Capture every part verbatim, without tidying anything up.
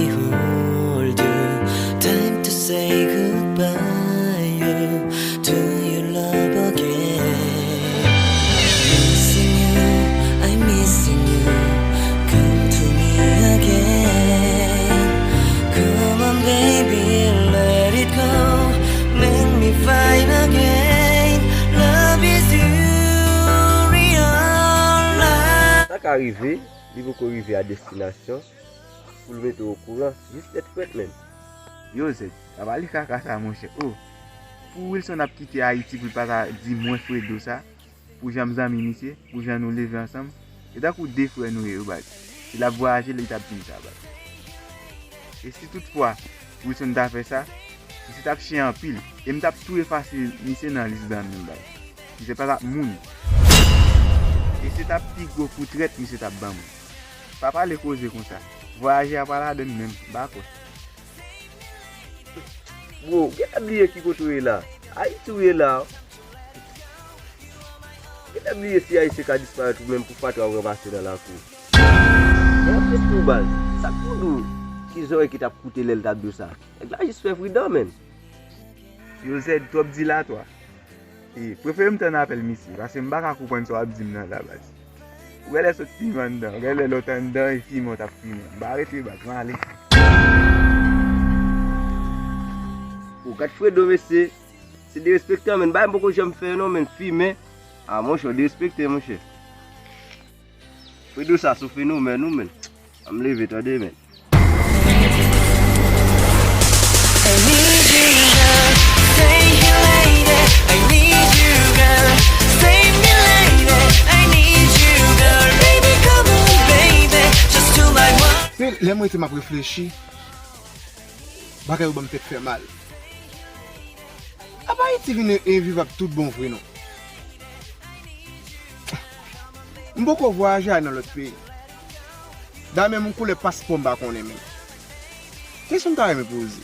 Behold you, time to say goodbye you, to your love again. Missing you, I'm missing you, come to me again. Come on baby, let it go, make me fine again. Love is you, real life. Sa ka rive, li poko rive a destinasyon pou l mete w okouran. Just get pregnant. Yo, Zed, pa pale kaka sa, monchè. Oh, pou Wilson ap kite Ayiti pou l pa ta di mwen Fredo sa, pou jan m zanmi misye, pou jan nou leve ansanm, se tankou de frè nou ye, yo, baz. Si l ap vwayaje, li t ap di m sa, baz. E si toutfwa Wilson ta fè sa, misye t ap chen anpil, e m t ap tou efase misye nan lis zanmi m, baz. Misye pa t ap moun. E se t ap pi gwo kou trèt misye t ap ban mwen. Pa pale koze konsa. Vwayaje a pa ladann menm, bakòs. Bro, w gentan bliye ki kote w ye la. Ayiti w ye la. W gentan bliye si Ayisyen ka disparèt ou menm pou fatra w ranmase nan lakou. Men yon kesyon baz. Sa k pou di w ki zòrèy ki t ap koute lè l t ap di w sa? Nèg la jis fè pridan, menn. Yo, Zed, twòp dilatwa. E, prefere m tann apèl misye, paske m pa ka konprann sa w ap di m nan la, baz. Ou genlè sot fimen anndan, ou genlè lòt anndan e fimen w t ap fimen. M pa rete, baz, m ale. Ou gad Fredo, mesye. Se derespektan, menn. Bagay m poko janm fè, non, menn. Fimen. A, monchè, w derespekte, monchè. Fredo sa se yon fenomèn, wi, menn. Ann leve, tande, menn. I need you, girl. Stay here, lady. I need you, girl. Save me, lady. I need you, girl. Baby, come on, baby. Just do like what? Men, lè m rete m ap reflechi, bagay yo ban m tèt fè mal. Apa Ayiti vin envivab tout bon vre, non? M poko vwayaje al nan lòt peyi. Dayè, menm koulè paspò m pa konnen menm. Kesyon m ta renmen poze,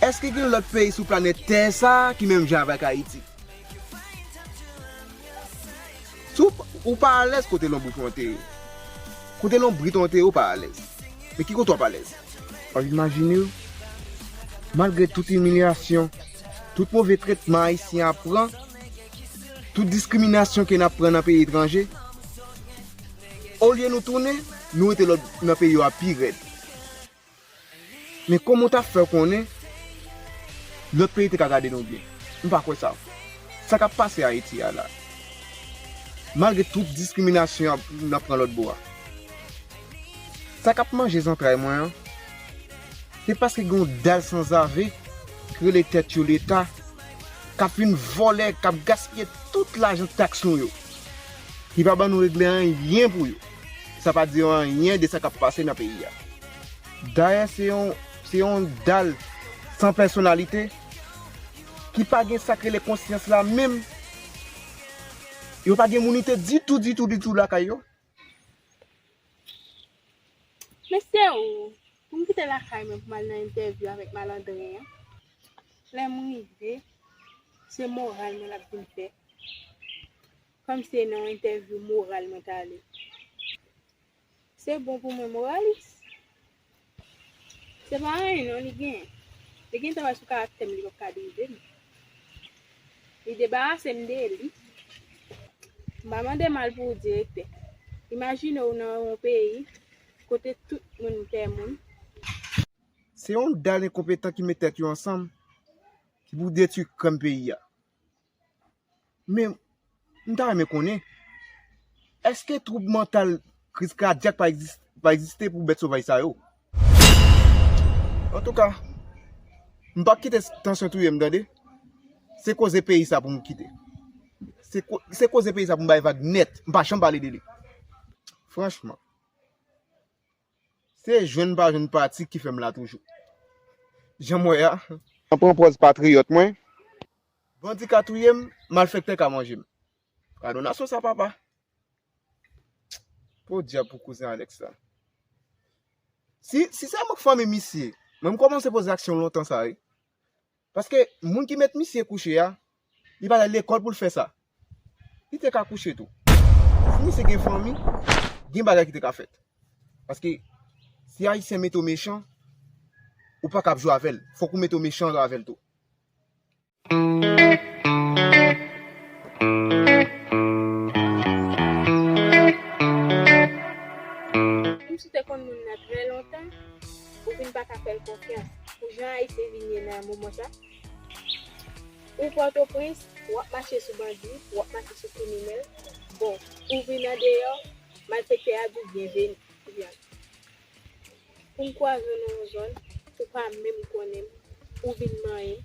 èske gen lòt peyi sou planèt tè sa a ki menm jan avèk Ayiti? Si w, ou pa alèz kote lonbrit ou antere. Kote lonbrit ou antere, ou pa alèz. Men ki kote w ap alèz? W ap imajine w, malgre tout imilyasyon, tout move tretman Ayisyen ap pran, tout diskriminasyon ke n ap pran nan peyi etranje, olye nou tounen, nou rete lòt nan peyi yo a pi rèd. Men kòman w t ap fè konnen lòt peyi te ka gade nou byen? M pa kwè sa. Sa k ap pase Ayiti a la, malgre tout diskriminasyon ap, n ap pran lòt bò a, sa k ap manje zantray mwen an, se paske gen yon dal sanzave ki rele tèt yo Leta, k ap vin vòlè, k ap gaspiye tout lajan taks nou yo, ki pa ban nou regle anyen pou yo. Sa pa di yo anyen de sa k ap pase nan peyi a. Dayè, se yon, se yon dal san pèsonalite ki pa gen sa k rele konsyans la menm. Yo pa gen mounite ditou, ditou, ditou lakay yo. Mesye, ou, pou m kite lakay mwen pou m al nan entèvyou avèk malandren an, lè m rive, se moral mwen l ap vin fè. Kòmsi se nan yon entèvyou moral mwen t ale. Se bon pou mwen, moralis. Se pa anyen non li genyen. Li gen travay sou karaktè m, li p ap ka derive m. Li debarase m de li. M pa mande mal pou ou, direktè. Imajine w nan yon peyi kote tout moun pè moun. Se yon dal enkonpetan ki met tèt yo ansanm, ki pou detwi krèm peyi a. Men, m ta renmen konnen, èske twoub mantal, kriz kadyak pa egzis-, pa egziste pou bèt sovaj sa yo? Antouka, m p ap kite tansyon touye m, tande. Se koze peyi sa pou m kite. Se ko-, se koze peyi sa pou m bay vag nèt. M pa janm pale de li. Franchman. Se jwenn pa jwenn pati ki fè m la toujou. Jan m wè a. An pran pòz patriyòt mwen. Bandi ka touye m, malfektè ka manje m. Gade yon nasyon sa, papa. Podyab pou kouzen Alex la. Si, si se mwen k fanmi misye, mwen m kòmanse poze aksyon lontan sa, wi. Paske moun ki met misye kouche a, li pa t al lekòl pou l fè sa. Li te ka kouche tou. Si misye gen fanmi, gen bagay ki te ka fèt. Paske Si Ayisyen mete w mechan, ou pa kab jwe avè l. Fòk ou mete w mechan avè l tou. Menm si w te konn moun nan trè lontan, ou vin pa ka fè l konfyans. Pou jan Ayisyen vin ye nan moman sa, ou Pòtoprens, w ap mache sou bandi, w ap mache sou kriminèl. Bon, ou vin andeyò, malfektè a di w byenveni. Pou m kwaze w nan yon zòn, ou pa menm konnen m, ou vin manyen m.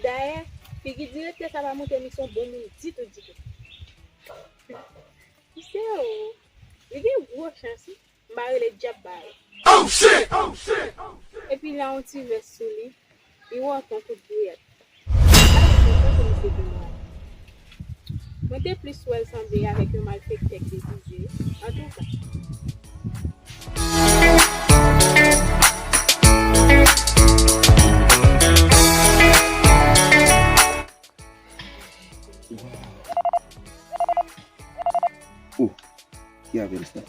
Dayè, figi direktè sa pa montre m li se yon bon moun ditou, ditou. Misye, o, li gen gwo chans, wi. M pa rele dyab ba yo. Epi l a yon ti vès sou li. Li wè w tankou dwèt. Gade jan misye te mare. Mwen te plis wè l sanble avèk yon malfektè k degize. Antouka. Oh, ki apèl sa?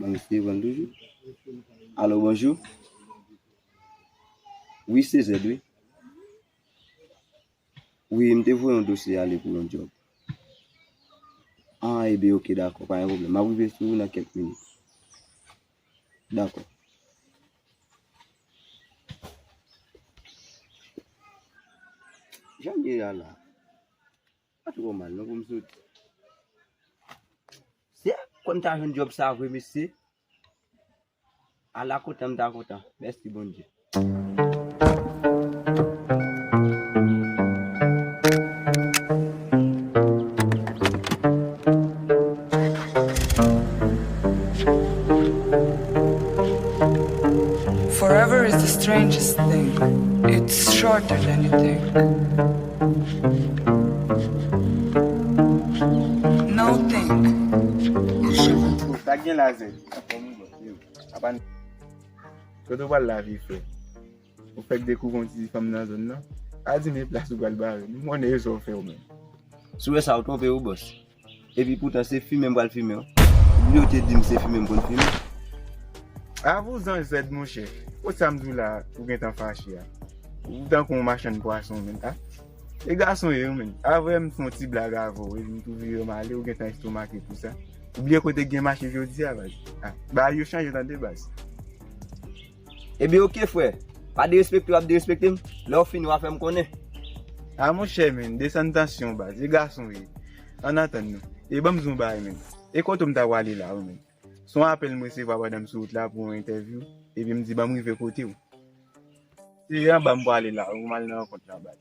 Ban misye pran toujou. Alo, bonjou. Wi, se Zèd, wi. Wi, m te voye yon dosye ale pou yon djòb. Ah, ebyen, oke, dakò, pa gen pwoblèm. M ap rive sou ou nan kèk minit. Dakò. Jan m ye a la, pa twò mal, non, pou m soti. Se konn ta jwenn djòb sa vre, mesye. Ala kontan m ta kontan. Mèsi, Bondye. Forever is the strangest thing. It's shorter than you think. No think. Sa gen la, Zèd? Apa n-, kote w pral la, vye frè? Ou fèk dekouvri yon ti fanm nan zòn nan? Pa di m e plas ou pral bare. M konnen e sa w fè w menm. Si w wè sa, w twonpe w, bòs. Epi poutan se fimen m pral fimen w. Ou bliye w te di m se fimen m konn fimen. Avouzan Zèd, monchè. Kot sa m di w la, ou gentan fache a? Ou tankou yon machann pwason, menn. Ah. E gason ye, menn. Avè m fè yon ti blag avè w, epi m tou vire m ale, ou gentan estomake pou sa. Ou bliye kote gen mache jodi a, baz. Ah, bagay yo chanje, tande, baz. Ebyen, oke, frè. Pa derespekte w ap derespekte m. Lè w fini, w a fè m konnen. Ah, monchè, menn, desann tansyon, baz. E gason w ye. Ann atann nou. E ban m di w yon bagay, menn. E kote m ta prale la, wi, menn? Se yon apèl m resevwa pandan m sou wout la pou yon entèvyou. Epi m di, ban m rive kote w. Se anba m prale la, wi, m al nan rankont la, baz.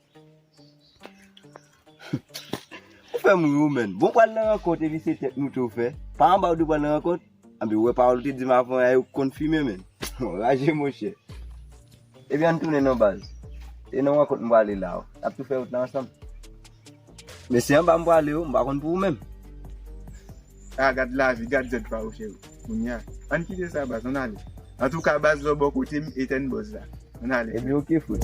Ou fè m ri wi, menn. Bon, pral nan rankont epi se tèt moute w fè. Pa anba w di w pral nan rankont? Anben, ou wè pawòl ou te di m avan yè, ou konn fimen, menn. Anraje, monchè. Ebyen, ann tounen non, baz. E nan rankont m prale la, wi. N ap tou fè wout la ansanm. Men se anba m prale, wi, m pa konn pou ou menm. Ah, gad lavi, gad Zèd pa ou, cheri. Kounye a. Ann kite sa, baz, ann ale. Antouka, baz, lè w bò kote m, etèn bòz la. Ann ale. Ebyen, oke, frè.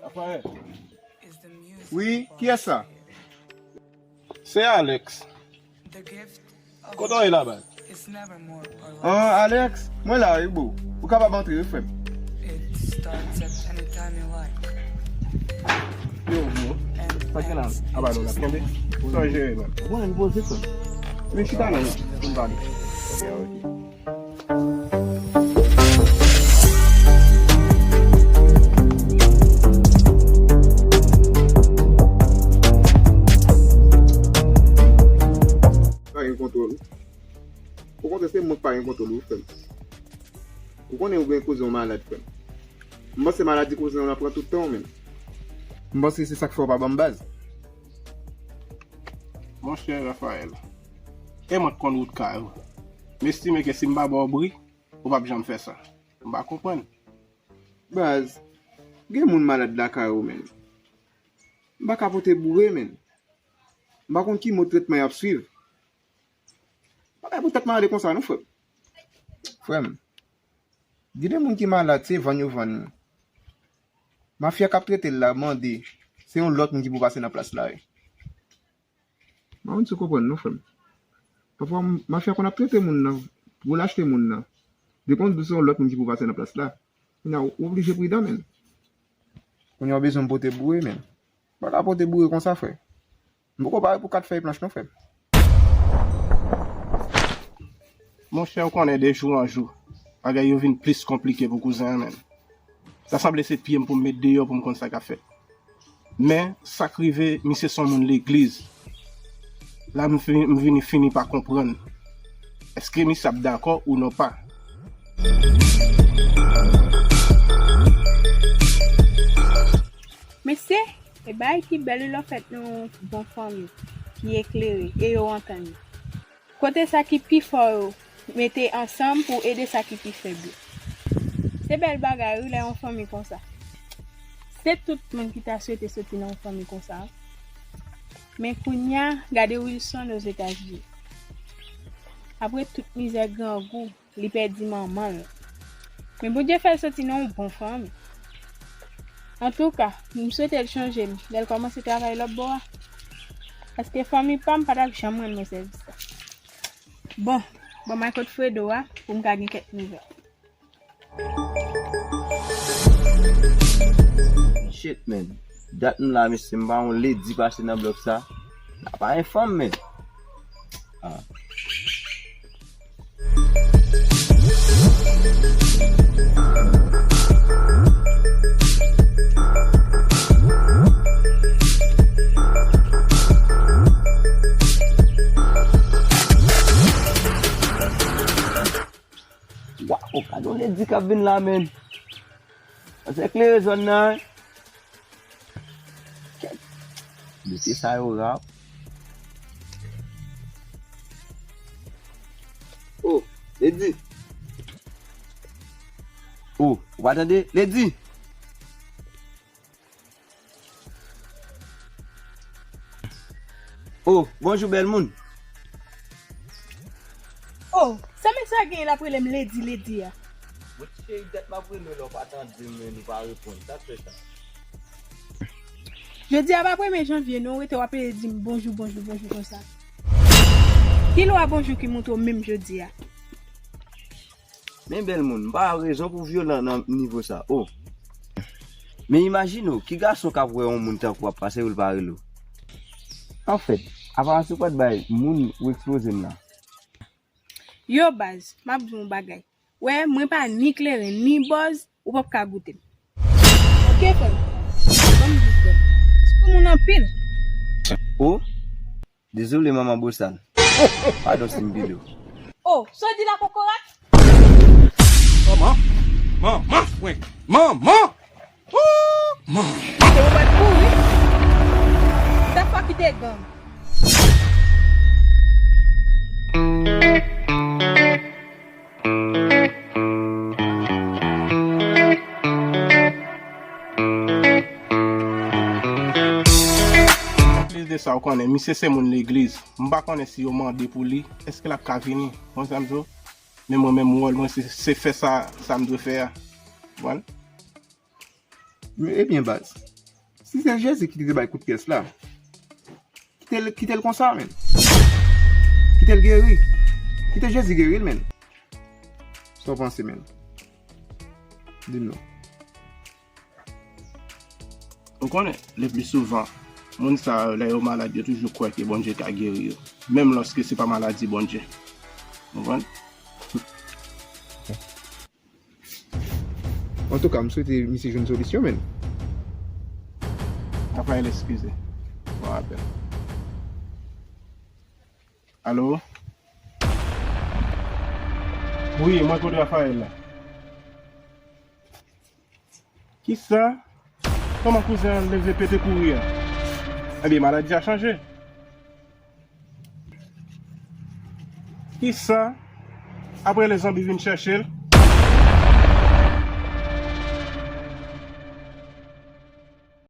Rafael. Wi, kiyès sa? Se Alex. Kote w ye la, baz? Ah, Alex, mwen la wi, bro. Ou kapab antre wi, frè m. Yo, bro. Sa gen la? Aba do la, tonbe. Sa w jere, man? Bon, m poze, frè m. Men chita la, pou m pale. Ok, ok. Pa gen kontwòl. Okontrè, se mwen k pa gen kontwòl ou, frè m. Ou konnen ou gen koze yon malad, frè m. M panse maladi koze an ap pran tout tan w menm. M panse se sa k fè w pa ban m baz. Monchè Rafael, e mwen k konn wout kay ou. M estime ke si m pa ba w bri, ou p ap janm fè sa. M pa konprann. Baz, gen moun malad lakay ou menm. M pa ka pote boure, menn. M pa konn ki mòd tretman y ap swiv. Pa bay pou tèt malade konsa, non, frè m. Frè m, gen de moun ki malad, se vann yo vann li. Mafya k ap trete l la mande, se yon lòt moun ki pou pase nan plas la, wi. M pa konn si w konprann, non, frè m. Pafwa, mafya konn ap trete moun nan, pou l achte moun nan. Depi w di se yon lòt moun ki pou pase nan plas la. Kounye a, ou oblije pridan, menn. Kounye a, w bezwen m pote boure, menn. M pa ka pote boure konsa, frè. M poko pare pou kat fèy planch, non, frè m. Monchè, ou konnen de jou an jou, bagay yo vin plis konplike pou kouzen an, menn. Ta sanble se pye m pou m met deyò pou m konn sa k ap fèt. Men, sa k rive, misye se yon moun legliz. La, m fini, m vini fini pa konprann. Èske misye ap dakò ou non pa? Mesye, e bagay ki bèl wi lè w fèt nan yon bon fanmi, ki eklere, e yo antann yo. Kote sa ki pi fò yo mete ansanm pou ede sa ki pi fèb yo. Se bèl bagay wi lè yon fanmi konsa. Se tout moun ki ta swete soti nan yon fanmi konsa. Men kounye a, gade Wilson Ozetazini. Apre tout mizè grangou, li pèdi manman l. Men Bondye fè l soti nan yon bon fanmi. Antouka, m swete l chanje lè l kòmanse travay lòt bò a. Paske fanmi pa m pa t ap janm rann mwen sèvis la. Bon, ban m al kot Fredo a pou m ka gen kèk nouvèl. Shit, man. Dat m la, mesye, m pa yon ledi pase nan blòk sa. N a pa yon fanm, man. Ah. Waw, gade yon ledi k ap vin la, man. Sa se klere zòn nan, wi. Kèt. Mesye sa yo rap. Oh, Ledi. Oh, ou pa tande? Ledi. Oh, bonjou, bèl moun. Oh, sa mesye a genyen l ap rele m Ledi, Ledi a? Mwen ti cheri, dat m ap rele w la, ou pa tande m, men ou pa reponn. Sa k fè sa? Jodi a pa premye janvye non, ou rete w ap rele di m bonjou, bonjou, bonjou konsa. Ki lwa bonjou ki montre w menm jodi a? Men bèl moun, m pa wè rezon pou vyolan nan nivo sa. Oh. Men imajine w, ki gason k ap wè yon moun tankou w ap pase pou l pa rele w? Anfèt, apa se w pa t bay moun ou ekspoze m la? Yo baz, m ap di w yon bagay. Wè, mwen pa ni kleren, ni bòz, ou p ap ka goute m. Oke, frè m. Ban m di frè m. Sou moun anpil. Oh, dezole, manman bosal. Padon si m pile w. Oh, sa w di la, kokorat? Manman, manman, mwen, manman. Woo! Man. Kite ou pral kouri. Sa fò kite gang. Anplis de sa, ou konnen, misye se moun legliz. M pa konnen si yo mande pou li, èske l ap ka vini. Konn sa m di w? Men mwen menm, wòl mwen, se, se fè sa, sa m dwe fè a. Konprann? Men, ebyen, baz, si se Jezi ki te bay kout pyès la, kite l, kite l konsa, menn. Kite l geri. Kite Jezi geri l, menn. Sa w panse, menn? Di m non. Ou konnen, le pli souvan, moun sa yo, lè yo malad, yo toujou kwè ke Bondye ka geri yo, menm lòske se pa maladi Bondye. Ou konprann? Antouka, m swete misye jwenn solisyon, menn. Rafael, eskize. Bon apèl. Alo? Wi, mwen kot Rafael la. Kisa? Kòman kouzen an leve pete kouri a? Ebyen, maladi a chanje. Kisa? Apre lè zanmi vin chèche l,